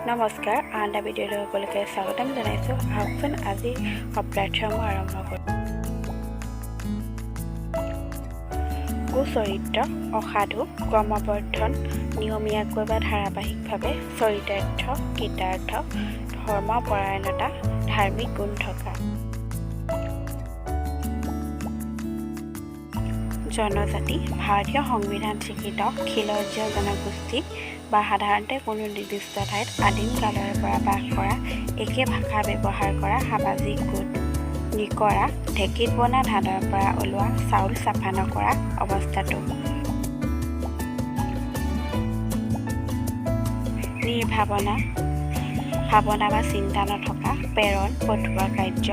নমস্কাৰ, আন এটা ভিডিঅ'লৈ সকলোকে স্বাগতম জনাইছোঁ। আহকচোন, আজি শব্দাৰ্থসমূহ আৰম্ভ কৰোঁ। কুচৰিত্ৰ, অসাধু, ক্ৰমবৰ্ধন, নিয়মীয়াকৈ বা ধাৰাবাহিকভাৱে, চৰিতাৰ্থ, কৃতাৰ্থ, ধৰ্মপৰায়ণতা, ধাৰ্মিক গুণ থকা। জনজাতি, ভাৰতীয় সংবিধান স্বীকৃত খিলঞ্জীয়া জনগোষ্ঠী বা সাধাৰণতে কোনো নিৰ্দিষ্ট ঠাইত আদিম কালৰে পৰা বাস কৰা, একে ভাষা ব্যৱহাৰ কৰা সামাজিক গোট। নিকৰা, ঢেঁকীত বনা ধানৰ পৰা ওলোৱা চাউল চাফা নকৰা অৱস্থাটো। নিৰ্ভাৱনা, ভাৱনা বা চিন্তা নথকা। প্ৰেৰণ, পঠোৱা কাৰ্য।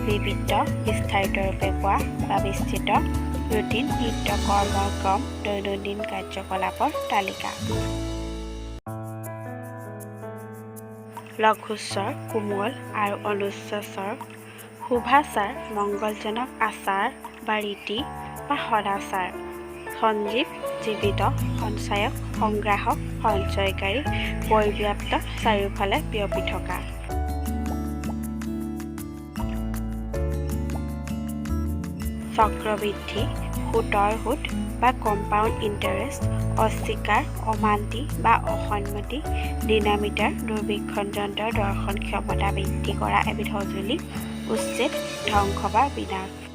বিবৃত, বিস্তাৰিতৰূপে কোৱা বা বিস্তৃত। ৰুটিন, নিত্য কৰ্মৰ ক্ৰম, দৈনন্দিন কাৰ্যকলাপৰ তালিকা। লঘুস্বৰ, কোমল আৰু অনুচ্চ স্বৰ। শুভাচাৰ, মংগলজনক আচাৰ বা ৰীতি বা সদাচাৰ। সঞ্জীৱ, জীৱিত। সঞ্চায়ক, সংগ্ৰাহক, সঞ্চয়কাৰী, পৰিব্যাপ্ত, চাৰিওফালে বিয়পি থকা। চক্ৰবৃদ্ধি, সুতৰ সুত বা কম্পাউণ্ড ইণ্টাৰেষ্ট। অস্বীকাৰ, অমান্তি বা অসন্মতি। ডিনামিটাৰ, দূৰবীক্ষণ যন্ত্ৰৰ দৰ্শন ক্ষমতা বৃদ্ধি কৰা এবিধ সঁজুলি। উচ্ছেদ, ধ্বংস বা বিনাশ।